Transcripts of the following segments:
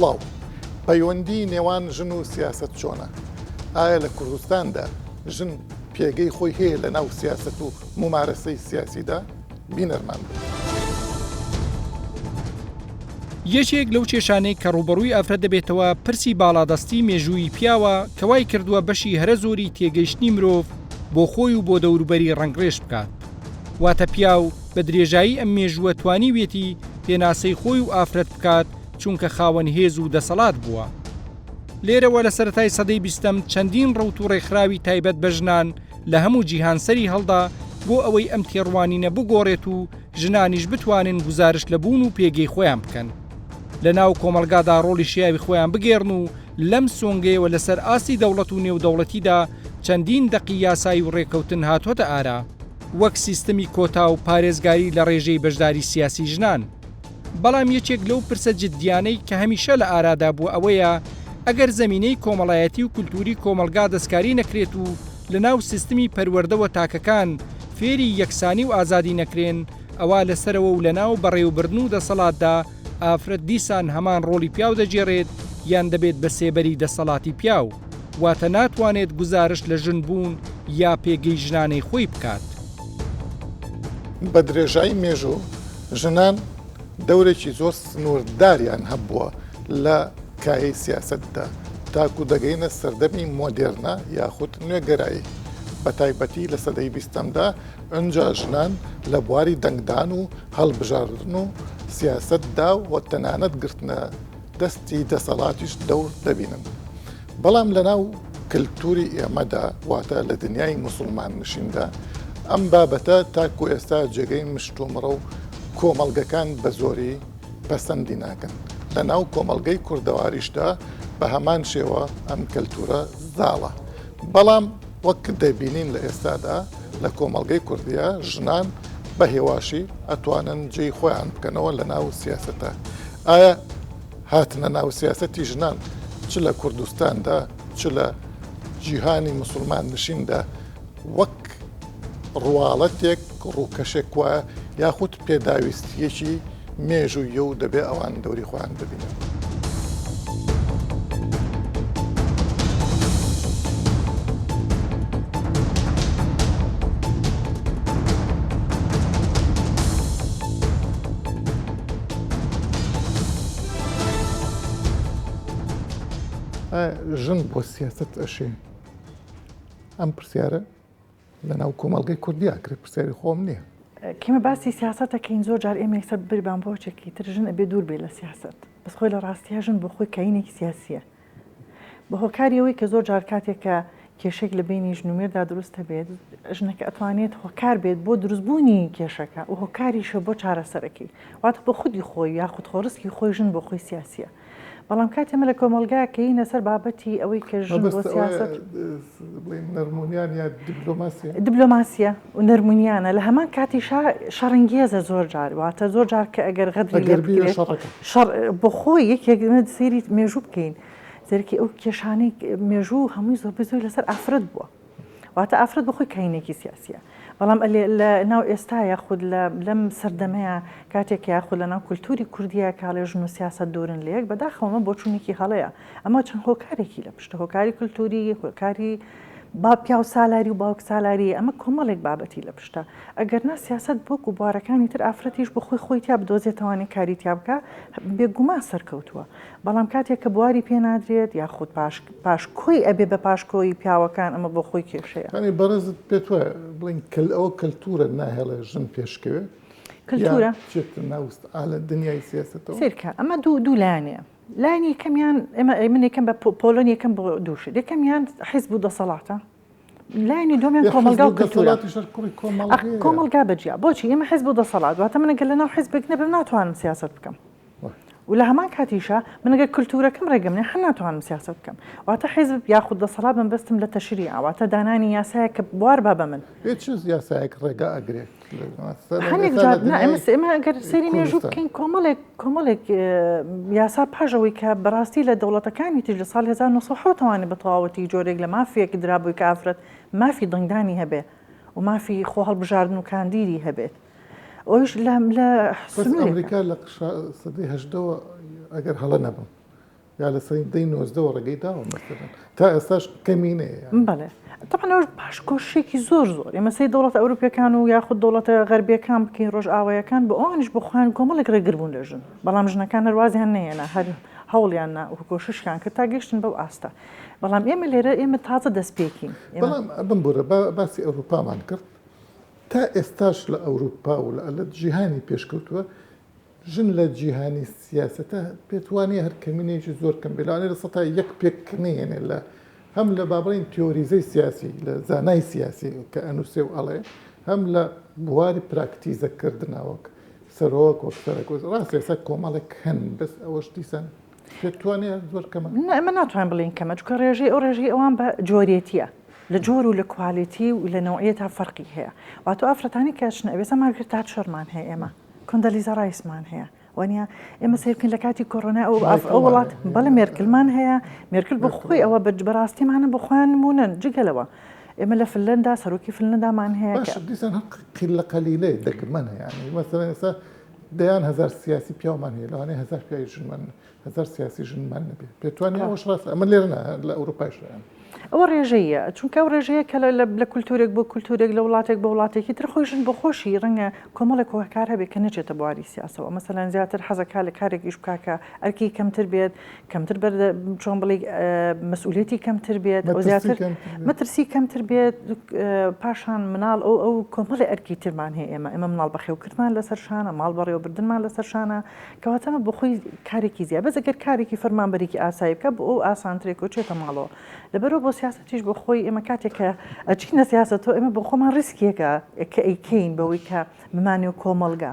سڵاو. پەیوەندی نێوان ژن و سیاسەت چۆنە؟ ئایا لە کوردستاندا ژن پێگەی خۆی هەیە لە ناو سیاسەت و مومارەسەی سیاسیدا؟ بینەرمان بن. یەکێک لەو کێشانەی کە ڕووبەڕووی ئافرەت دەبێتەوە پرسی باڵادەستی مێژوویی پیاوە کە وای کردووە بەشی هەرە زۆری تێگەیشتنی مرۆڤ بۆ خۆی و بۆ دەوروبەری ڕەنگڕێژ بکات. واتە پیاو بە درێژایی ئەم مێژووە توانیویەتی پێناسەی خۆی و ئافرەت بکات چونکە خاوەن هێز و دەسەڵات بووە. لێرەوە لە سەرەتای سەدەی بیستەم چەندین ڕەوت و ڕێکخراوی تایبەت بە ژنان لە هەموو جیهان سەری هەڵدا بۆ ئەوەی ئەم تێڕوانینە بگۆڕێت و ژنانیش بتوانن گوزارشت لە بوون و پێگەی خۆیان بکەن لە ناو کۆمەڵگادا ڕۆڵی شیاوی خۆیان بگێڕن و لەم سۆنگەیەوە لەسەر ئاستی دەوڵەت و نێودەوڵەتیدا چەندین دەقی یاسایی و ڕێککەوتن هاتۆتە ئارا وەک سیستمی کۆتا و پارێزگاری لە ڕێژەی بەشداری سیاسی ژنان. بەڵام یەکێک لەو پرسە جددیانەی کە هەمیشە لە ئارادا بووە ئەوەیە ئەگەر زەمینەی کۆمەڵایەتی و کولتووری کۆمەڵگا دەستکاری نەکرێت و لەناو سیستمی پەروەردەوە تاکەکان فێری یەکسانی و ئازادی نەکرێن ئەوا لە سەرەوە و لەناو بەڕێوەبردن و دەسەڵاتدا ئافرەت دیسان هەمان ڕۆڵی پیاو دەگێڕێت یان دەبێت بە سێبەری دەسەڵاتی پیاو واتە ناتوانێت گوزارشت لە ژن بوون یا پێگەی ژنانەی خۆی بکات. بە درێژایی مێژوو ژنان دەورێکی زۆر سنوورداریان هەبووە لە کایەی سیاسەتدا تاکو دەگەینە سەردەمی مۆدێرنە یاخود نوێگەرایی بە تایبەتی لە سەدەی بیستەمدا ئنجا ژنان لە بواری دەنگدان و هەڵبژاردن و سیاسەتدا و تەنانەت گرتنە دەستی دەسەڵاتیش دەور دەبینن. بەڵام لەناو کەلتوری ئێمەدا واتە لە دنیای موسڵمان نشیندا ئەم بابەتە تاکو ئێستا جێگەی مشتومڕە و کۆمەڵگەکان بە زۆری پەسەندی ناکەن. لەناو کۆمەڵگەی کوردەواریشدا بە هەمان شێوە ئەم کەلتورە زاڵە. بەڵام وەک دەبینین لە ئێستادا لە کۆمەڵگەی کوردیا ژنان بە هێواشی ئەتوانن جێی خۆیان بکەنەوە لە ناو سیاسەتا. ئایا هاتنە ناو سیاسەتی ژنان چ لە کوردستاندا چ لە جیهانی موسڵمان نشیندا وەک ڕواڵەتێک ڕووکەشێک وایە یاخود پێداویستییەکی مێژوویە و دەبێ ئەوان دەوری خۆیان ببینن؟ ژن بۆ سیاسەت ئەشێ؟ ئەم پرسیارە لە ناو کۆمەڵگەی کوردی ئەکرێت پرسیاری خۆم نییە. کێمە باسی سیاسەت ئەکەین زۆر جار ئێمە یەکسەر بربان بۆ چێکی تر ژن ئەبێ دوور بێ لە سیاسەت بەس خۆی لە ڕاستیا ژن بۆ خۆی کاینێکی سیاسیە بە هۆکاری ئەوەی کە زۆر جار کاتێک کە کێشێک لە بینی ژن و مێردا دروست هەبێت ژنەکە ئەتوانێت هۆکار بێت بۆ دروستبوونی کێشەکە و هۆکاریشە بۆ چارەسەرەکەی واتە بۆ خودی خۆی یاخود خۆڕسکی خۆی ژن بۆ خۆی سیاسیە بەڵام کاتێ ئێمە لە کۆمەڵگا کەینە سەر بابەتی ئەوەی کە ژن بۆ سیاسەت نەرمونیان یا دیبلۆماسیە دیبلۆماسیە و نەرمونیانە لە هەمان کاتیشا شەڕنگێزە زۆر جار واتە زۆر جار کە ئەگەر غەدری لێ بکرێت شەڕ بۆ خۆی یەکێک سەیری مێژوو بکەین سەرکی ئەو کێشانەی مێژوو هەمووی زۆر بەزۆی لەسەر ئافرەت بووە واتە ئافرەت بەخۆی کاینێکی سیاسیە بەڵام لە ناو ئێستا یاخود لەم سەردەمەیە کاتێک یاخود لە ناو کولتوری کوردیە کاڵێ ژن و سیاسەت دوورن لە یەک بەداخەوە ئەمە بۆچوونێکی هەڵەیە ئەمە چەند هۆکارێکی لە پشتە هۆکاری کولتوری هۆکاری با پیاو سالاری و باوک سالاری ئەمە کۆمەڵێک بابەتی لە پشتە ئەگەر نا سیاسەت بۆک و بوارەکانی تر ئافرەتیش بۆ خۆی خۆی تیا بدۆزێتەوانێ کاری تیا بکە بێگومان سەرکەوتووە بەڵام کاتێک کە بواری پێ نادرێت یاخود پاش پاشکۆی ئەبێ بە پاشکۆی پیاوەکان ئەمە بۆ خۆی کێشەیە. یانی بەڕێزت پێت وایە بڵێین کەل ئەوە کەلتوورە ناهێڵێ ژن پێشکەوێ؟ کلتورە یا بچێتە ناو ئالە دنیای سیاسەتەوە؟ سەیرکە ئەمە دوو دوو لایەنەیە لایەنی یەکەمیان ئێمە من یەکەم بە پۆلۆن یەکەم بۆ دوو شت یەکەمیان حیزب و دەسەڵاتە لایەنی دووەمیان کۆمەڵگا و کلتورە کۆمەڵگا بەجیا بۆچی ئێمە حیزب و دەسەڵات واتە من گەر لەناو حیزبێک نەبم ناتوانم سیاسەت بکەم و لە هەمان کاتیشا من گەر کلتورەکەم ڕێگەم نێ هەر ناتوانم سیاسەت بکەم واتە حیزب یاخود دەسەڵات مەبەستم لە تەشریعە واتە دانانی یاسایەک کە بوار با بە من. ئێ چ یاسایەک ڕێگا ئەگرێ؟ هەنێک جار نا ئێمە ئێمە ئەگەر سەیری مێژوو بکەین کۆمەڵێک کۆمەڵێک یاسا پاش ئەوەی کە بەڕاستی لە دەوڵەتەکانی تر لە ساڵی 1970 توانی بە تەواوەتی جۆرێک لە مافێک درابووی کە ئافرەت مافی دەنگدانی هەبێ و مافی خۆ هەڵبژاردن و کاندیدی هەبێت ئەویش لە لە ئەمریکا لە سەدەی هەژدەوە ئەگەر هەڵە نەبم. یا لە سەدەی نۆزدەوە ڕێگەی داوە مەسەلەن تا ئێستاش کەمینەیە یانی. بەڵێ تەبعەن ئەوەش پاش کۆششێکی زۆر زۆر ئێمە سەیر دەوڵەتە ئەوروپیەکان و یاخود دەوڵەتە غەربیەکان بکەین ڕۆژئاوایەکان بۆ ئەوانیش بۆ خۆیان کۆمەڵێک ڕێگر بوون لە ژن بەڵام ژنەکان هەر وازیان نەهێنا هەر هەوڵیان نا و کۆششیان کرد تا گەیشتن بەو ئاستە بەڵام ئێمە لێرە ئێمە تازە دەستپێکین ئێمە بەڵام بمبورە با باسی ئەوروپامان کرد تا ئێستاش لە ئەوروپا و لە جیهانی پێشکەوتووە ژن لە جیهانی سیاسەتا پێت وانیە هەر کەمینەیەکی زۆر کەم بێ لەوانەیە 1% پێک نەیەنێ لە هەم لە با بڵێین تیۆریزەی سیاسی لە زانای سیاسی کە ئەنووسێ و ئەڵێ هەم لە بواری پراکتیزە کردنا وەک سەرۆک وەک سەرەک ڕاستە ئێستا کۆمەڵێک هەن بەس ئەوەش دیسان پێت وانیە زۆر کەمە؟ نا ئێمە ناتوانین بڵێین کەمە چونکە ڕێژەی ئەو ڕێژەی ئەوان بە جۆرێتیە لە جۆر و لە کوالێتی و لە نەوعیەتا فەرقی هەیە واتە ئافرەتانی کە ئەچنە ئەوێ ئێستا مارگرێت تاتشەرمان هەیە ئێمە کۆندەلیزا ڕایسمان هەیە وانە ئێمە سەیر بکەین لە کاتی کۆرۆنا ئەو ئەو وڵات بەڵێ مێرکلمان هەیە مێرکل بۆ خۆی ئەوە بەڕاستیمانە بۆ خۆیان نمونەن جگە لەوە ئێمە لە فنلەندا سەرۆکی فنلەندامان هەیە باشە دیسان هەر قلە قەلیلەیە دەگمەن هەیە یانی مەسەلەن ئێستا دەیان هەزار سیاسی پیاومان هەیە لەوانەیە هەزار پیاوی ژنمان هەزار سیاسی ژنمان نەبێ پێتوانێ ئەوەش ڕاستە ئەمە لێرە نا لە ئەوروپایش هەیە. ئەوە ڕێژەییە چونکە ئەو ڕێژەیە کە لە کولتوورێک بۆ کولتوورێک لە وڵاتێک بۆ وڵاتێکی تر خۆی ژن بۆ خۆشی ڕەنگە کۆمەڵێک هۆکار هەبێت کە نەچێتە بواری سیاسەوە مەسەلەن زیاتر حەزەکا لە کارێک ئیش بکا کە ئەرکی کەمتر بێت کەمتر بەر چۆن بڵێ مەسئولیەتی کەمتر بێت ئەو زیاتر مەترسی کەمتر بێت پاشان مناڵ ئەو ئەو کۆمەڵی ئەرکی ترمان هەیە ئێمە ئێمە مناڵ بەخێوکردمان لەسەر شانە ماڵ بەڕێوەبردنمان لەسەر شانە کەواتە ئەمە بۆ خۆی کارێکی زیاد بەس ئەگەر کارێکی فەرمانبەرێکی ئاسایی بکە بۆ ئەو ئاسانترێک و چێتە ماڵەوە لەبەرەوە بۆ سیاسەتیش بۆ خۆی ئێمە کاتێک کە ئەچینە سیاسەتەوە ئێمە بۆ خۆمان ڕیسکێکە کە ئەیکەین بەوەی کە بمانێ و کۆمەڵگا.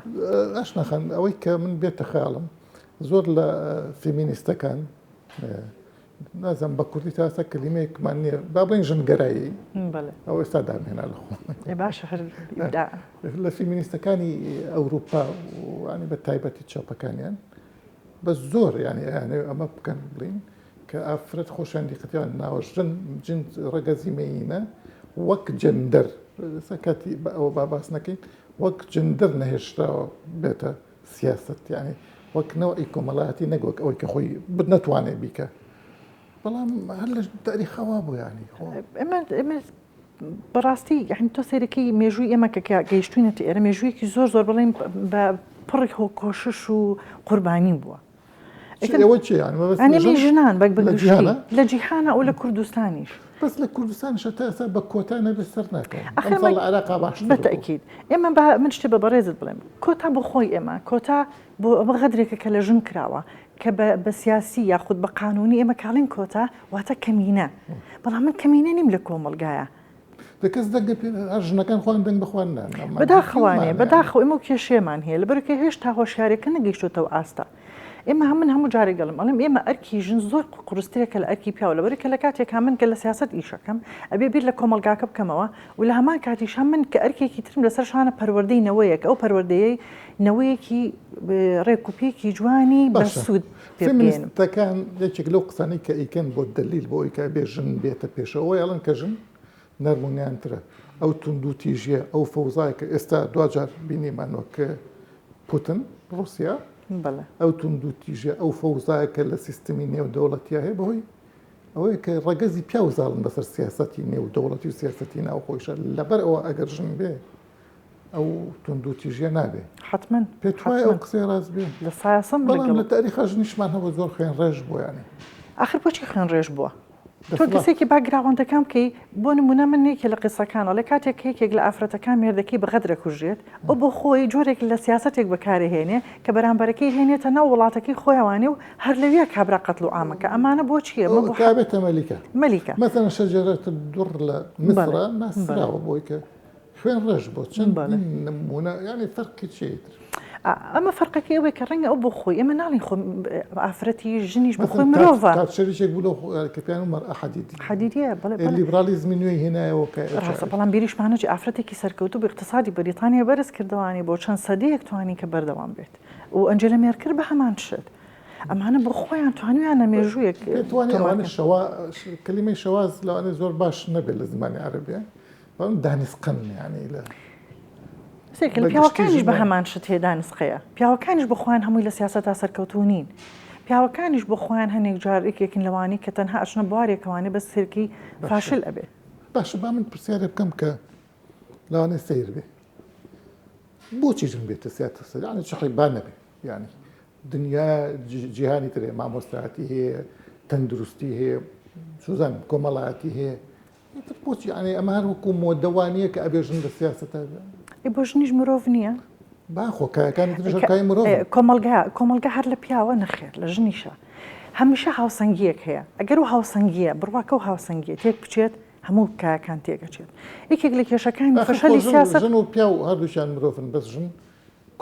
ئاشنا خان ئەوەی کە من بێتە خەیاڵم زۆر لە فێمینیستەکان نازانم بە کوردی تا ئێستا کەلیمەیەکمان نییە با بڵێین ژنگەرایی ئەو ئێستا دامهێنا لە خۆم باشە هەر لە فیمینیستەکانی ئەوروپا وانی بە تایبەتی چەپەکانیان بە زۆر ینی ئەیانەوێ ئەمە بکەن بڵین کە ئافرەت خۆشیان دیقەتیان ناوە ژن جن ڕەگەزی مێینە وەک جەندەر کاتی بە ئەوە با باس نەکەین وەک جەندەر نەهێشتراوە بێتە سیاسەت یانی وەک نەوعی کۆمەڵایەتی نەک وەک ئەوەی کە خۆی نەتوانێت بیکە بەڵام هەر لە تاریخا وا بوو یانی خۆ ئێمە ئێمە بەڕاستی یعنی تۆ سەیرەکەی مێژووی ئێمە کە گەیشتوینەتە ئێرە مێژوویەکی زۆر زۆر بڵێن بە پڕ کۆشش و قوربانی بووە ئەوە چی یعنی ئەنێمی ژنان بەک بە جیهانە لە جیهانە و لە کوردستانیش بەس لە کوردستانیش تا ئێستا بە کۆتا نەبێت سەر ناکەون ئەمساڵ لە عێراقا باشتر بوو. بەتەئکید ئێمە با من شتێ بە بەڕێزت بڵێم کۆتا بۆ خۆی ئێمە کۆتا بۆ ئەمە غەدرێکە کە لە ژن کراوە کە بە بە سیاسی یاخود بە قانونی ئێمە کاڵین کۆتا واتە کەمینە بەڵام من کەمینە نیم لە کۆمەڵگایە. دە کەس دەنگ پێ هەر ژنەکان خۆیان دەنگ بە خۆیان نان بەداخەوانێ بەداخەوە ئێمە و کێشەیەمان هەیە لەبەرکە هێشتا هۆشیارەکە نەگەیشتۆتەوە ئاستە ئێمە هەم من هەموو جارێک دەڵێم ئەڵێم ئێمە ئەرکی ژن زۆر قورسترە کە لە ئەرکی پیاو لەبەرئەوەی کە لە کاتێکا من کە لە سیاسەت ئیشەکەم ئەبێ بیر لە کۆمەڵگاکە بکەمەوە و لە هەمان کاتیشا من کە ئەرکێکی ترم لەسەر شانە پەروەردەی نەوەیەک ئەو پەروەردەیەی نەوەیەکی ڕێک و پێکی جوانی باشە بەسوود پێ بگەیەنم. فێمینستەکان یەکێک لەو قسانەی کە ئەیکەن بۆ دەلیل بۆ ئەوەی کە ئەبێ ژن بێتە پێشەوە ئەوەی ئەڵێن کە ژن نەرم و نیانترە ئەو توندوتیژیە ئەو فەوزایە کە ئێستا دواجار بینیمان وەک پوتن ڕوسیا ئەو توندوتیژیە ئەو فەوزایە کە لە سیستمی نێودەوڵەتیا هەیە بەهۆی ئەوەیە کە ڕەگەزی پیاو زاڵن بەسەر سیاسەتی نێودەوڵەتی و سیاسەتی ناوخۆیشە لەبەر ئەوە ئەگەر ژن بێ ئەو توندوتیژیە نابێ حتمما پێت وایە ئەو قسەی ڕاست بێ لە سایەسەم بەڵام لە تاریخا ژنیشمان هەبوو زۆر خوێن ڕێژ بوو یانی ئاخر بۆچی خوێن ڕێژ بووە تۆ کەسێکی باکگراوەندەکان بکەی بۆ نمونە من یەکێ لە قیسەکان ئەڵێ کاتێک کە یەکێک لە ئافرەتەکان مێردەکەی بە غەدر ئەکوژرێت ئەو بۆ خۆی جۆرێک لە سیاسەتێک بەکارەهێنێ کە بەرامبەرەکەی هێنێتە ناو وڵاتەکەی خۆیەوانێ و هەر لەویا کابرا قەتڵ و عامەکە ئەمانە بۆ چییە ئەمە بۆ کە بێتە مەلیکە مەلیکە مەسەلەن شەجەرەت الدر لە میسرا ناسراوە بۆی کە خوێن ڕێژ بۆ چەند نمونە یانی فەرقی چیە ئیتر؟ ئەمە فەرقەکەی ئەوەیە کە ڕەنگە ئەو بۆ خۆی ئێمە ناڵین خۆ ئافرەتی ژنیش بۆ خۆی مرۆڤە. تاتشەریشێک بوو لەو کە پێیان وت مەرئە حەدیدی. حەدیدیە بەڵێ بەڵێ. لیبرالیزمی نوێی هێنایەوە کە ڕاستە بەڵام بیریشمان نەچێ ئافرەتێکی سەرکەوتوو بوو ئیقتسادی بەریتانیای بەرز کردەوانی بۆ چەند سەدەیەک توانی کە بەردەوام بێت و ئەنجێلا مێرکل بە هەمان شت ئەمانە بۆ خۆیان توانیویانە مێژوویەک پێت وانیە ئەوانە شەوا کەلیمەی شەواز لەوانەیە زۆر باش نەبێت لە زمانی عەرەبیە بەڵام دانسقەن یانی لە سەیرکە لە پیاوەکانیش بە هەمان شت هەیە دانسقەیە پیاوەکانیش بە خۆیان هەمووی لە سیاسەتا سەرکەوتوو نین. پیاوەکانیش بۆ خۆیان هەنێک جار یەکێکن لەوانەی کە تەنها ئەچنە بوارێکەوانێ بەس سێرکەی فاشل ئەبێ. باشە با من پرسیارێ بکەم کە لەوانەیە سەیر بێ بۆچی ژن بێتە سیاسەت یعنی چ حەیب با نەبێ یعنی دنیا جیهانی ترێ مامۆستایەتی هەیە تەندروستی هەیە سوزان کۆمەڵایەتی هەیە ئیتر بۆچی یعنی ئەمە هەر وەکو مۆدە وا نییە کە ئەبێ ژن لە سیاسەتا بێ ئەی بۆ ژنیش مرۆڤ نییە؟ با خۆ کایەکانی تریش هەر کای مرۆڤن. کۆمەڵگا کۆمەڵگا هەر لە پیاوە نەخێر لە ژنیشە هەمیشە هاوسەنگییەک هەیە ئەگەر ئەو هاوسەنگییە بڕواکە و هاوسەنگییە تێک بچێت هەموو کایەکان تێک ئەچێت یەکێک لە کێشەکانی ئاخر خۆ فەشەلی ژن سیاسەت ژن و پیاو هەردووکیان مرۆڤن بەس ژن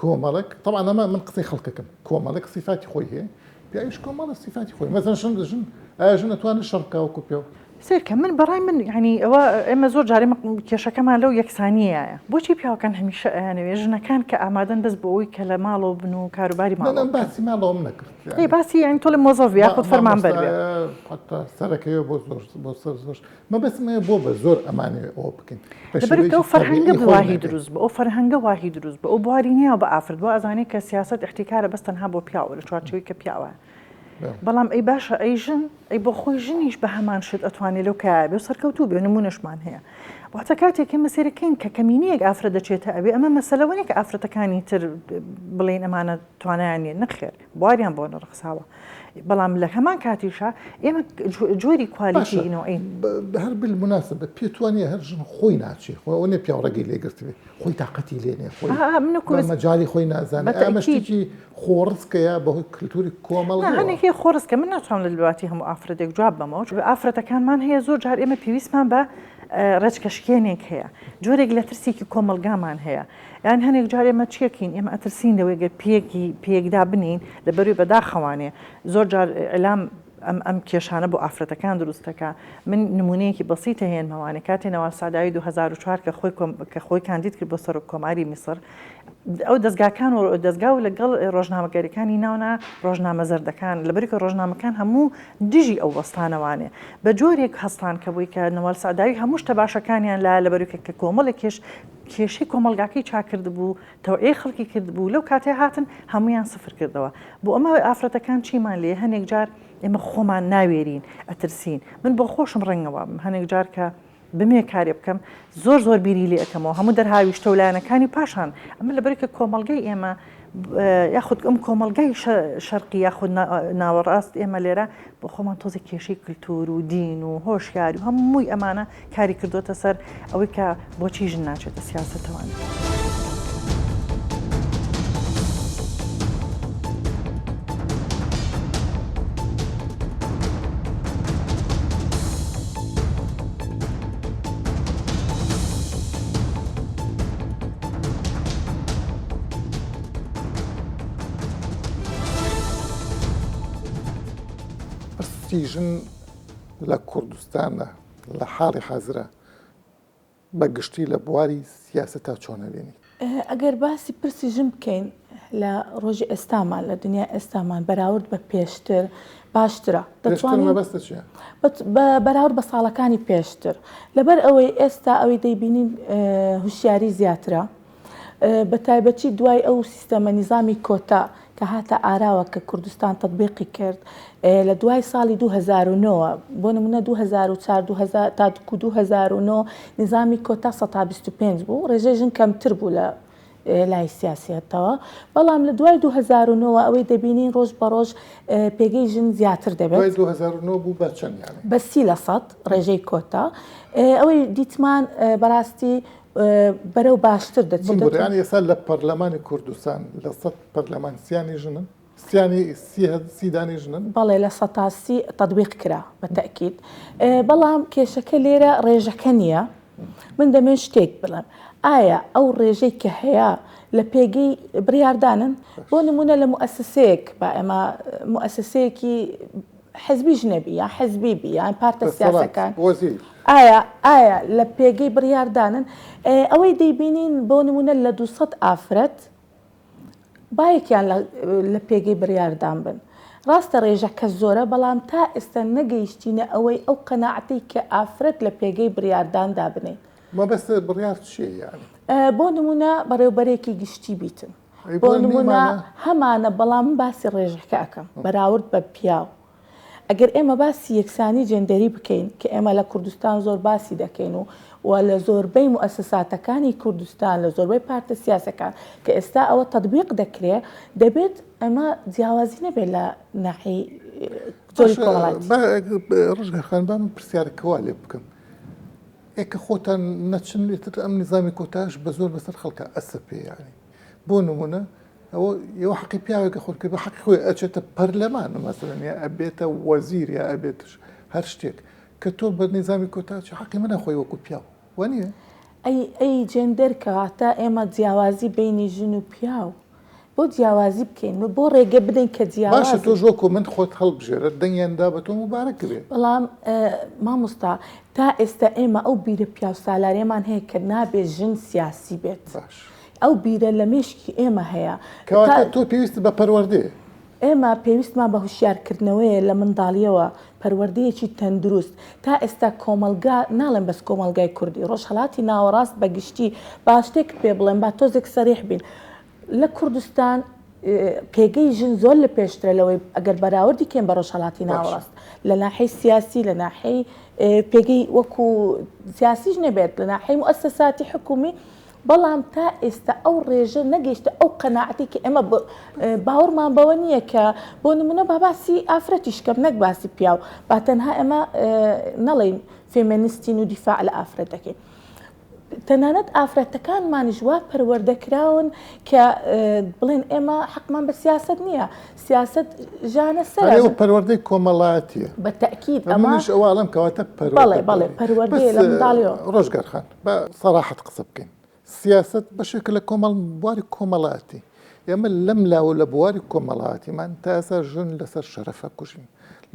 کۆمەڵێک تەبعەن ئەمە من قسەی خەڵکەکەم کۆمەڵێک سیفاتی خۆی هەیە پیاویش کۆمەڵە سیفاتی خۆی مەسەن ژن ژن ئایا ژن ئەتوانێت شەڕ بکا وەکو پیاو؟ سەیرکە من بەڕای من یانی ئەوە ئێمە زۆر جار ئێمە کێشەکەمان لەو یەکسانیەیە بۆچی پیاوەکان هەمیشە ئەیانەوێ ژنەکان کە ئامادەن بەس بۆ ئەوەی کە لە ماڵەوە بن و کاروباری نە ماڵەوە نە بکەن باسی ماڵەوەم نەکرد ئەی یانی باسی یانی تۆ لە مۆزەف بێ یاخود فەرمانبەر بێ مامۆستایە حەتا سەرەکەوێ بۆ زۆر بۆ سەر زۆر مەبەستم ئەوەیە بۆ بە زۆر ئەمانەوێ ئەوە بکەین بە لەبەرئەوەی کە شێوەیەکی ئەو فەرهەنگە تەبیعی خۆی واهی نەبێ. دروست بوو ئەو فەرهەنگە واهی دروست بوو ئەو بواری نییە بە ئافرەت وا ئەزانێ کە سیاسەت ئیحتیکارە بەس تەنها بۆ پیاوە لە چوارچێوەی کە پیاوە بەڵام ئەی باشە ئەی ژن ئەی بۆ خۆی ژنیش بە هەمان شت ئەتوانێ لەو کایە بێ و سەرکەوتوو بێ نموونەشمان هەیە واتە کاتێک ئێمە سەیرەکەین کە کەمینەیەک ئافرەت دەچێتە ئەوێ ئەمە مەسەلەوە نییە کە ئافرەتەکانی تر بڵێین ئەمانە توانایان نییە نەخێر بواریان بۆ نەڕەخساوە بەڵام لە هەمان کاتیشا ئێمە جۆری باشە کوالیتی نەوعی. هەر بالمناسبە پێت وانیە هەر ژن خۆی ناچێ خۆ ئەوە نیە پیاو ڕێگەی لێ گرتبێ خۆی تاقەتی لێ نیە خۆی من وەکو بە مەجالی خۆی نازانێ بە ئەمە تەئکید. شتێکی خۆڕسکەیە بەهۆی کلتوری نا کۆمەڵگەوە. هەنێک هەیە خۆڕسکە من ناتوانم لە لەباتی هەموو ئافرەتێک جواب بەمەوە چونکە ئافرەتەکانمان هەیە زۆر جار ئێمە پێویستمان بە ڕێچکەشکێنێک هەیە جۆرێک لە ترسێکی کۆمەڵگامان هەیە یان هەنێک جار ئێمە چیەکەین ئێمە ئەترسین لەوەی گەر پێکی پێکدا بنێین لەبەروی بەداخەوانێ زۆر جار ئیعلام ئەم ئەم کێشانە بۆ ئافرەتەکان دروست دەکا من نمونەیەکی بەسیت هێنمەوانێ کاتێ نەوال سەعداوی 2004 کە خۆی کە خۆی کاندید کرد بۆ سەرۆک کۆماری میسر ئەو دەزگاکان و دەزگا و لەگەڵ ڕۆژنامەگەریەکانی ناونا ڕۆژنامە زەردەکان لەبەرکە ڕۆژنامەکان هەموو دژی ئەو وەستانەوانێ بە جۆرێک هەستان کە بووی کە نەوال سەعداوی هەموو شتە باشەکانیان لا لەبەرکە کە کۆمەڵێک کێش کێشەی کۆمەڵگاکەی چاکردبوو، تەوعیەی خەڵکی کردبوو، لەو کاتەی هاتن هەموویان سفر کردەوە. بۆ ئەمە ئافرەتەکان چیمان لێیە هەنێک جار ئێمە خۆمان ناوێرین، ئەترسین. من بۆ خۆشم ڕەنگە وابم هەنێک جار کە بمێ کارێ بکەم زۆر زۆر بیری لێ ئەکەمەوە هەموو دەرهاویشتە و لایەنەکانی پاشان ئەمە لەبەرئەوەی کە کۆمەڵگەی ئێمە یاخود ئەم کۆمەڵگای شەرقی یاخود ناوەڕاست ئێمە لێرە بۆ خۆمان تۆزێک کێشەی کلتور و دین و هۆشیاری و هەمووی ئەمانە کاری کردوتە سەر ئەوەی کە بۆچی ژن ناچێتە سیاسەتەوە. پرسی ژن لە کوردستاندا لە حاڵی حازرا بە گشتی لە بواری سیاسەتا چۆن ئەبینیت؟ ئەگەر باسی پرسی ژن بکەین لە ڕۆژی ئێستامان لە دنیای ئێستامان بەراورد بە پێشتر باشترە دەتوانین مەبەستت چیە؟ بەراورد بە ساڵەکانی پێشتر لەبەر ئەوەی ئێستا ئەوەی دەیبینین هوشیاری زیاترە بە تایبەتی دوای ئەو سیستەمە نیزامی کۆتا کە هاتە ئاراوە کە کوردستان تەتبیقی کرد لە دوای ساڵی 2009 بۆ نمونە 2004 تا 2009 نیزامی کۆتا 125 بوو ڕێژەی ژن کەمتر بوو لە لای سیاسیەتەوە بەڵام لە دوای 2009 ئەوەی دەبینین ڕۆژ بە ڕۆژ پێگەی ژن زیاتر دەبێت. دوای 2009 بوو بە چەند یانی؟ بە 30 لە سەد ڕێژەی کۆتا ئەوەی دیتمان بەڕاستی بەرەو باشتر دەچێت. بمبورە یانی ئێستا لە پەرلەمانی کوردستان لە سەد پەرلەمان سیانی ژنن؟ سیانی سی دانەی ژنن؟ بەڵێ لە سەتا سی تەتبیق کرا بە تەئکید بەڵام کێشەکە لێرە ڕێژەکە نییە من دەمێن شتێک بڵێم ئایا ئەو ڕێژەی کە هەیە لە پێگەی بڕیاردانن بۆ نمونە لە موئەسەسەیەک با ئێمە موئەسەسەیەکی حزبیش نەبی یان حزبی بی یان پارتە سیاسەکان ئایا ئایا لە پێگەی بڕیاردانن ئەوەی دەیبینین بۆ نمونە لە 200 ئافرەت بایەکیان لە پێگەی بڕیاردان بن ڕاستە ڕێژەکە زۆرە بەڵام تا ئێستا نەگەیشتینە ئەوەی ئەو قەناعەتەی کە ئافرەت لە پێگەی بڕیاردان دابنێین. مەبەستت بڕیار چییە یانی؟ بۆ نمونە بەڕێوبەرێکی گشتی بیتن. بۆ نمونە هەمانە بەڵام من باسی ڕێژەکە ئەکەم بەراورد بە پیاو. ئەگەر ئێمە باسی یەکسانی جێندەری بکەین کە ئێمە لە کوردستان زۆر باسی دەکەین و و لە زۆربەی موئەسەساتەکانی کوردستان لە زۆربەی پارتە سیاسەکان کە ئێستا ئەوە تەتبیق دەکرێ دەبێت ئەمە جیاوازی نەبێت لە ناحیەی جۆری کۆمەڵایەتی. با ڕژگار خان با من پرسیارەکە وا لێ بکەم ئێ کە خۆتان نەچن ئیتر ئەم نیزامی کۆتاش بە زۆر بەسەر خەڵکا ئەسەپێ یانی بۆ نمونە ئەوە ئێوە حەقی پیاوێکە خۆت کرد بە حەقی خۆی ئەچێتە پەرلەمان مەسەلەن یا ئەبێتە وەزیر یا ئەبێت هەر شتێک کە تۆ بە نیزامی کۆتا چ حەقی منە خۆی وەکو پیاو وانیە؟ ئەی ئەی جێندەر کەواتە ئێمە جیاوازی بەینی ژن و پیاو بۆ جیاوازی بکەین و بۆ ڕێگە بدەین کە جیاواز باشە تۆش وەکو من خۆت هەڵبژێرە دەنگیان دا بە تۆ موبارەک بێ. بەڵام مامۆستا تا ئێستا ئێمە ئەو بیرە پیاوسالاریەمان هەیە کە نابێت ژن سیاسی بێت. باش. ئەو بیرە لە مێشکی ئێمە هەیە. کەواتە تۆ پێویستت بە پەروەردەیە. ئێمە پێویستمان بە هوشیارکردنەوەیە لە منداڵیەوە، پەروەردەیەکی تەندروست. تا ئێستا کۆمەڵگا، ناڵێم بەس کۆمەڵگای کوردی، ڕۆژهەڵاتی ناوەڕاست بە گشتی، با شتێکت پێ بڵێم، با تۆزێک سەریح بین. لە کوردستان پێگەی ژن زۆر لە پێشترە لەوەی ئەگەر بەراوردی کەین بە ڕۆژهەڵاتی ناوەڕاست لە ناحەی سیاسی لە ناحەی پێگەی وەکو سیاسیش نەبێت لە ناحەی موئەسەساتی حکومی بەڵام تا ئێستا ئەو ڕێژە نەگەیشتە ئەو قەناعەتەی کە ئێمە باوەڕمان بەوە نییە کە بۆ نمونە با باسی ئافرەتیش کەم نەک باسی پیاو با تەنها ئێمە نەڵێین فێمێنستین و دیفاع لە ئافرەت دەکەین. تەنانەت ئافرەتەکانمانیش وا پەروەردە کراون کە بڵێن ئێمە حەقمان بە سیاسەت نییە سیاسەت ژانە سەرە. ئەوە پەروەردەی کۆمەڵایەتیە. بە تەئکید ئەمە منیش ئەوە ئەڵێم کەواتە پەروەردە. بەڵێ بەڵێ پەروەردەیە لە منداڵیەوە. ڕۆژگار خان با سەراحەت قسە بکەین سیاسەت بەشێکە لە کۆمەڵ بواری کۆمەڵایەتی ئێمە لەم لاوە لە بواری کۆمەڵایەتیمان تا ئێستا ژن لەسەر شەرەفە کوژین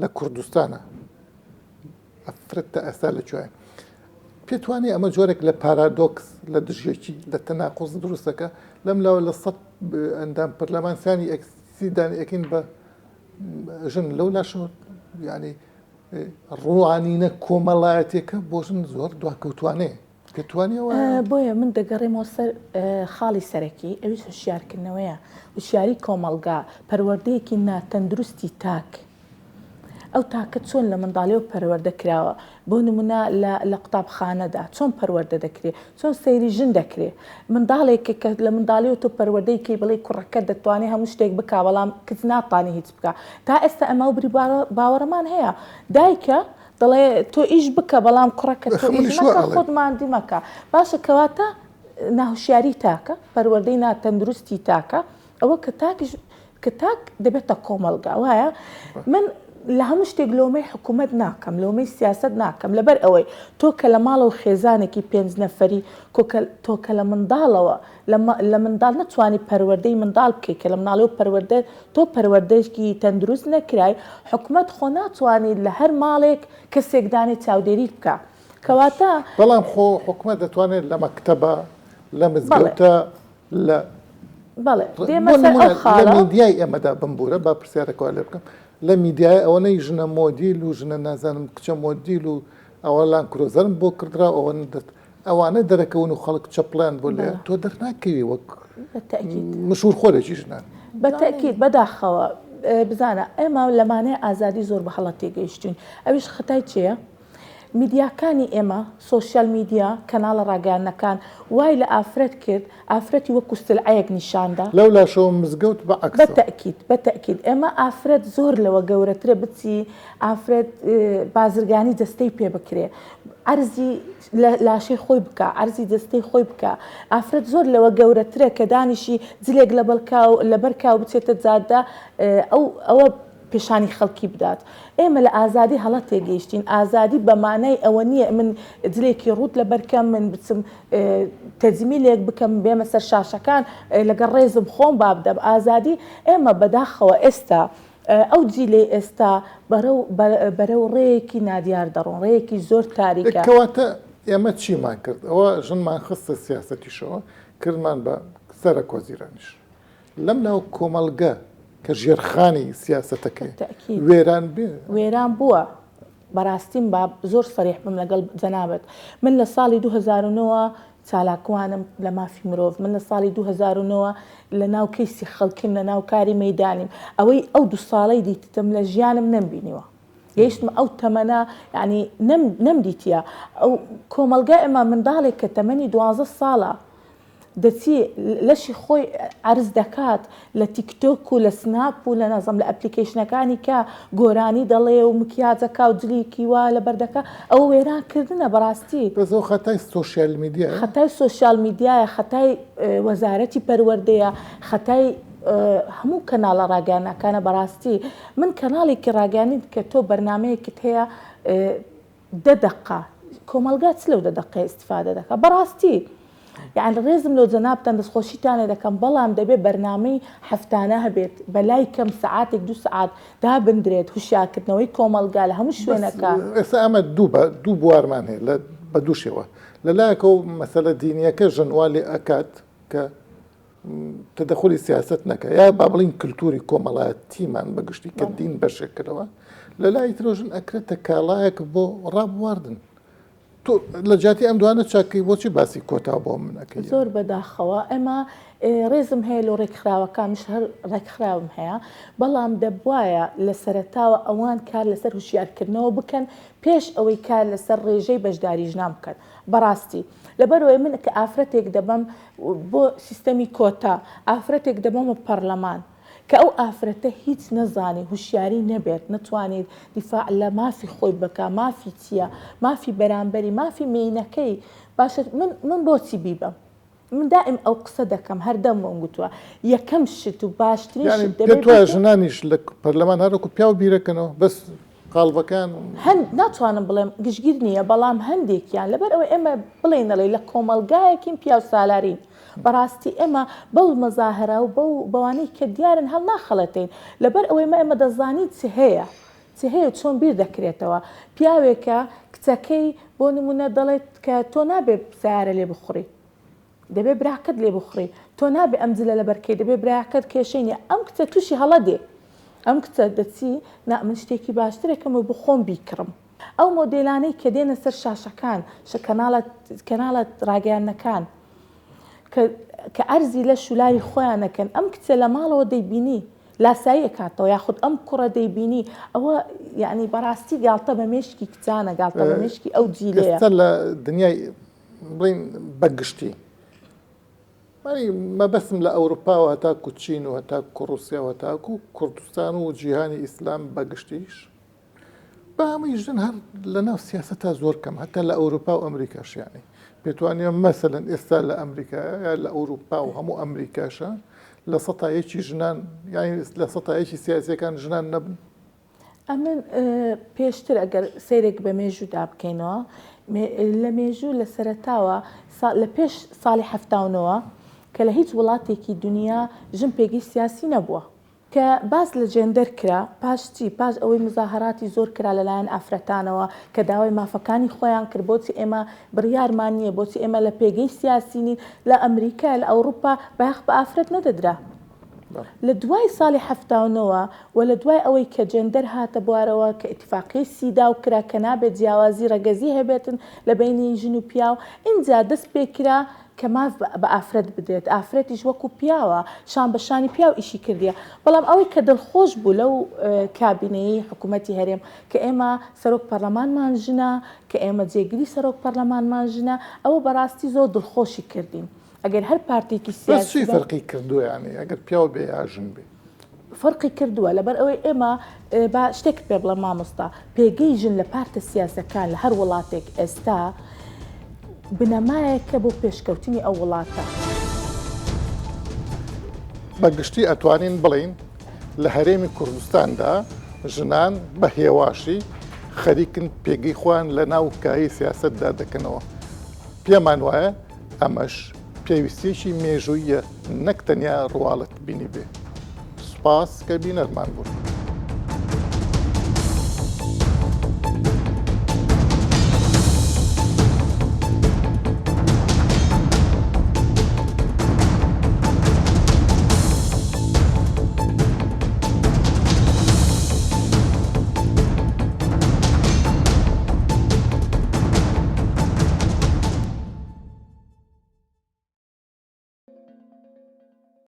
لە کوردستانە ئەفرەت تا ئێستا لە کوێ پێت وانیە ئەمە جۆرێک لە پارادۆکس لە دژیەکی لە تەناقوز دروستەکە لەم لاوە لە سە ئەندام پەرلەمان سیانی ئەکسی دانی ئەکەین بە ژن لەو لاشەوە ینی ڕوانینە کۆمەڵایەتێکە بۆ ژن زۆر دواکەوتوانەیە پێت وانیە وایە؟ بۆیە من دەگەڕێمەوە سەر خاڵی سەرەکی ئەویش هۆشیارکردنەوەیە هۆشیاری کۆمەڵگا پەروەردەیەکی ناتەندروستی تاک ئەو تاکە چۆن لە منداڵیەوە پەروەردە کراوە، بۆ نمونە لە لە قوتابخانەدا چۆن پەروەردە دەکرێ، چۆن سەیری ژن دەکرێ، منداڵێک کە لە منداڵیەوە تۆ پەروەردەی کەی بڵێی کوڕەکە دەتوانێ هەموو شتێک بکا بەڵام کچ ناتوانێ هیچ بکا، تا ئێستا ئەمە ئەو بیروباوەڕەمان هەیە، دایکە دەڵێ تۆ ئیش بکە بەڵام کوڕەکە تۆ ئیش مەکە خۆت ماندی مەکە، باشە کەواتە ناهوشیاری تاکە، پەروەردەی ناتەندروستی تاکە، ئەوە کە تاکیش کە تاک دەبێتە کۆمەڵگا وایە من لە هەموو شتێک لۆمەی حکوومەت ناکەم لۆمەی سیاست ناکەم لەبەر ئەوەی تۆ کە لە ماڵەوە خێزانێکی پێنج نەفەری تۆ کە لە منداڵەوە لە منداڵ نەتوانی پەروەردەی منداڵ بکەیت کە لە مناڵی و پەروەردە تۆ پەروەردەیەکی تەندروست نەکرای حکومەت خۆ ناتوانیت لە هەر ماڵێک کەسێک دانێ چاودێریت بکە کەواتە بەڵام خۆ حکومەت دەتوانێت لە مەکتەبە لە مزگەوتە لە بەڵێ دێمە سەر ئەو خاڵە. لە میدیای ئێمەدا بمبورە با پرسیارەکە وا لێ بکەم لە میدیای ئەوەنەی ژنە مۆدیل و ژنە نازانم کچە مۆدیل و ئەوە لان کرۆزەرم بۆ کردرا ئەوە ئەوانە دەرەکەون و خەڵک چەپڵیان بۆ لێ تۆ دەرناکەوی وەک مشوور خۆرێکی ژنان. بە تەئکید بەداخەوە بزانە ئێمە لەمانەیە ئازادی زۆر بە هەڵە تێگەیشتوین ئەویش خەتای چێیە؟ میدیاکانی ئێمە، سۆشیال میدیا، کەناڵە ڕاگەیاندنەکان وای لە ئافرەت کرد، ئافرەتی وەکو سلعەیەک نیشان دا. لەولاشەوە مزگەوت بە عەکسەوە. بە تەئکید، بە تەئکید. ئێمە ئافرەت زۆر لەوە گەورەترە بچی ئافرەت بازرگانی جەستەی پێ بکرێ، عەرزی لاشەی خۆی بکا، عەرزی جەستەی خۆی بکا. ئافرەت زۆر لەوە گەورەترە کە دانیشی جلێک لەبەر کا و بچێتە جادە، ئەو ئەوە پێشانی خەڵکی بدات. ئێمە لە ئازادی هەڵە تێگەیشتین، ئازادی بە مانای ئەوە نییە من جلێکی ڕووت لەبەر کەم، من بچم تەجمیلێک بکەم، بێمە سەر شاشەکان لەگەڵ ڕێزم خۆم با بدەم. ئازادی ئێمە بەداخەوە ئێستا ئەو جیلەی ئێستا بەرەو بەرەو ڕێیەکی نادیار دەڕۆن، ڕێیەکی زۆر تاریکە. کەواتە ئێمە چیمان کرد؟ ئەوە ژنمان خستە سیاسەتیشەوە، کردمان بە سەرەک وەزیرانیش. لەم لاوە کۆمەڵگە کە ژێرخانی سیاسەتەکەی وێران بێ. وێران بووە. بەڕاستیم با زۆر سەریح بم لەگەڵ جەنابت. من لە ساڵی 2009 وە. چالاکوانم لە مافی مرۆڤ، من لە ساڵی 2009 لە ناو کەیسی خەڵکیم، لە ناو کاری مەیدانیم، ئەوەی ئەو دوو ساڵەی دیتتم لە ژیانم نەمبینیوە. گەیشتمە ئەو تەمەنە یانی نەم نەمدیتیە ئەو کۆمەڵگای ئێمە منداڵێک کە تەمەنی دوانزە ساڵە دەچی لەشی خۆی عەرز دەکات لە تیکتۆک و لە سناپ و لە نازم لە ئەپلیکەیشنەکانی کە گۆرانی دەڵێ و مکیاجەکا و جلیکی وا لەبەر دەکا ئەوە وێران کردنە بەڕاستی. بەس ئەوە خەتای سۆشیال میدیایە؟ خەتای سۆشیال میدیایە، خەتای وەزارەتی پەروەردەیە، خەتای هەموو کەناڵە ڕاگەیاندنەکانە بەڕاستی من کەناڵێکی ڕاگەیاندن کە تۆ بەرنامەیەکت هەیە دە دەقە کۆمەڵگا چ لەو دە دەقەیە ئیستیفادە دەکا بەڕاستی یعنی ڕێزم لۆ جەنابتان دەستخۆشیتان لێ دەکەم بەڵام دەبێ بەرنامەی هەفتانە هەبێت بەلای کەم سەعاتێک دوو سەعات دابندرێت هوشیارکردنەوەی کۆمەڵگا لە هەموو بەس شوێنەکە. ئێستا ئەمە دوو بە دوو بوارمان هەیە لە بە دوو شێوە لە لایەکەوە مەسەلە دینیەکە ژن وا لێ ئەکات کە تەدەخولی سیاسەت نەکا یا با بڵین کللتوری کۆمەڵایەتیمان بە گشتی کە دین بەشێک کردەوە لە لای ترۆ ژن ئەکرێتە کاڵایەک بۆ ڕابواردن تۆ لە جیاتی ئەم دوانە چاکەی بۆچی باسی کۆتا بۆ من ئەکەی زۆر بەداخەوە ئێمە ڕێزم هەیە لۆ ڕێکخراوەکان منیش هەر ڕێکخراوم هەیە بەڵام دەبوایە لە سەرەتاوە ئەوان کار لەسەر هوشیارکردنەوە بکەن پێش ئەوەی کار لەسەر ڕێژەی بەشداری ژنان بکەن بەڕاستی لەبەرئەوەی من کە ئافرەتێک دەبەم بۆ سیستەمی کۆتا، ئافرەتێک دەبەمە پەڕلەمان، کە ئەو ئافرەتە هیچ نەزانێ، هوشیاری نەبێت، نەتوانێت دیفاع لە مافی خۆی بکا، مافی چییە، مافی بەرامبەری، مافی مێینەکەی، باشە من من بۆچی بیبەم؟ من دائیم ئەو قسە دەکەم، هەردەم بۆم گوتووە، یەکەم شت و باشترین یانی شت دەبێ پێت وایە بیکەین. ژنانیش لە پەرلەمان هەر وەکو پیاو بیرەکەنەوە بەس قاڵبەکان. هەن، ناتوانم بڵێم گشتگیر نییە، بەڵام هەندێکیان، لەبەر ئەوەی ئێمە بڵێین نەڵێی لە کۆمەڵگایەکین پیاوسالارین، بەڕاستی ئێمە بەو مەزاهرە و بەو بەوانەی کە دیارن هەڵناخەڵەتێین، لەبەر ئەوەی مە ئێمە دەزانین چ هەیە، چ هەیە و چۆن بیر دەکرێتەوە. پیاوێکە کچەکەی بۆ نموونە دەڵێت کە تۆ نابێ سەیارە لێ بخوڕی، دەبێ براکەت لێ بخوڕی تۆ نابێ ئەم جلە لەبەر کەی دەبێ براکەت کێشەی نیە ئەم کچە توشی هەڵە دێ ئەم کچە دەچی نا من شتێکی باشترەکەم و بخۆم بیکڕم ئەو مۆدێلانەی کە دێنە سەر شاشەکان شە کەناڵە کەناڵە ڕاگەیاندنەکان کە کە عەرزی لەش و لاری خۆیان ئەکەن ئەم کچە لە ماڵەوە دەیبینی لاسایی ئەکاتەوە یاخود ئەم کوڕە دەیبینی ئەوە یعنی بەڕاستی گاڵتە بە مێشکی کچانە گاڵتە بە مێشکی ئەو جیلەیە. ئێستا لە دنیای بڵێین بە گشتی یانی مەبەستم لە ئەوروپاوە هەتاکو چین و هەتاکو ڕوسیا و هەتاکو کوردستان و جیهانی ئیسلام بە گشتیش بە هەمووی ژن هەر لە ناو سیاسەتا زۆر کەم هەتا لە ئەوروپا و ئەمریکاش یانی پێتوانە مەسەلەن ئێستا لە ئەمریکا یا لە ئەوروپا و هەموو ئەمریکاشە لە سەتا یەکی ژنان یانی لە سەتا یەکی سیاسیەکان ژنان نەبن ئەمن پێشتر ئەگەر سەیرێک بە مێژوودا بکەینەوە لە مێژوو لە سەرەتاوە لە پێش ساڵی حەفتا و نۆوە کە لە هیچ وڵاتێکی دنیا ژن پێگەی سیاسی نەبووە. کە باس لە جێندەر کرا پاش چی؟ پاش ئەوەی موزاهەراتی زۆر کرا لەلایەن ئافرەتانەوە کە داوای مافەکانی خۆیان کرد بۆچی ئێمە بڕیارمان نییە بۆچی ئێمە لە پێگەی سیاسی نین لە ئەمریکا لە ئەوروپا بایەخ بە ئافرەت نەدەدرا. لە دوای ساڵی 79 ەوە و لە دوای ئەوەی کە جێندەر هاتە بوارەوە کە ئیتیفاقیەی سیداو کرا کە نابێت جیاوازی ڕەگەزی هەبێتن لە بەینی ژن و پیاو ئینجا دەست پێ کرا کە ماف بە ئافرەت بدرێت ئافرەتیش وەکو پیاوە شان بە شانی پیاو ئیشی کردیە بەڵام ئەوەی کە دڵخۆش بوو لەو کابینەیەی حکوومەتی هەرێم کە ئێمە سەرۆک پەرلەمانمان ژنە کە ئێمە جێگری سەرۆک پەرلەمانمان ژنە ئەوە بەڕاستی زۆر دڵخۆشی کردین. ئەگەر هەر پارتێکی بەس چی سیاسی بە. فەرقی کردووە یانی ئەگەر پیاو بێ یا ژن بێ؟ فەرقی کردووە لەبەر ئەوەی ئێمە با شتێکت پێ بڵێم مامۆستا پێگەی ژن لە پارتە سیاسەکان لە هەر وڵاتێک ئێستا بنەمایەکە بۆ پێشکەوتنی ئەو وڵاتە. بە گشتی ئەتوانین بڵێین لە هەرێمی کوردستاندا ژنان بە هێواشی خەریکن پێگەی خۆیان لە ناو کایەی سیاسەتدا دەکەنەوە. پێمان وایە ئەمەش پێویستییەکی مێژووییە نەک تەنیا ڕواڵەت بینی بێ. سوپاس کە بینەرمان بوون.